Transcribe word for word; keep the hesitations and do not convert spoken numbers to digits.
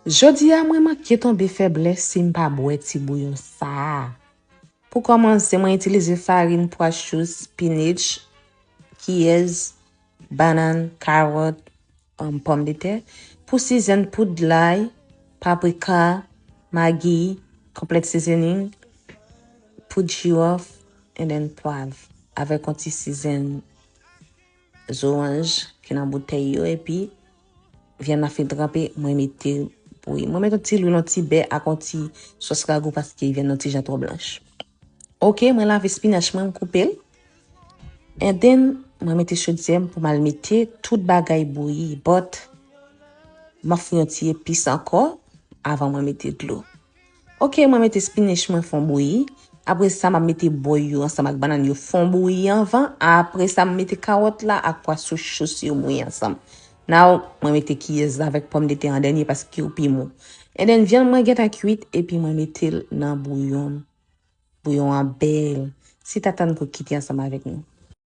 Jodi a, mwen manke tonbe feblès si m pa bwè ti bouyon sa a. Pou kòmanse, mwen itilize farin, pwa chou, spinach, kiyèz, bannann, kawòt, um, pòmdetè. Pou sizèn, poud lay, paprika, magi, complete seasoning, poud jiwòf, and then pwav. Avèk yon ti sizèn zoranj ki nan boutèy yo, epi vyann nan fin tranpe, mwen mete bouyi. Mwen mete yon ti lwil, yon ti bè ak yon ti sòs ragou paske vyann nan ti jan twò blanch. Ok, mwen lave spinach mwen, m koupe l. And then, mwen mete chodyè m pou m al mete tout bagay bouyi. But, m ap fè yon ti epis ankò avan mwen mete dlo. Ok, mwen mete spinach mwen fon bouyi. Apre sa, m ap mete bòy yo ansanm ak bannann yo fon bouyi anvan. Apre sa, m mete kawòt la ak pwa sou chous yo bouyi ansanm. Now, mwen mete kiyèz la avèk pòmdetè an dènye paske yo pi mou. And then, vyann mwen gentan kwit, epi mwen mete l nan bouyon. Bouyon an bèl. Si ta tann pou kite ansanm avèk nou.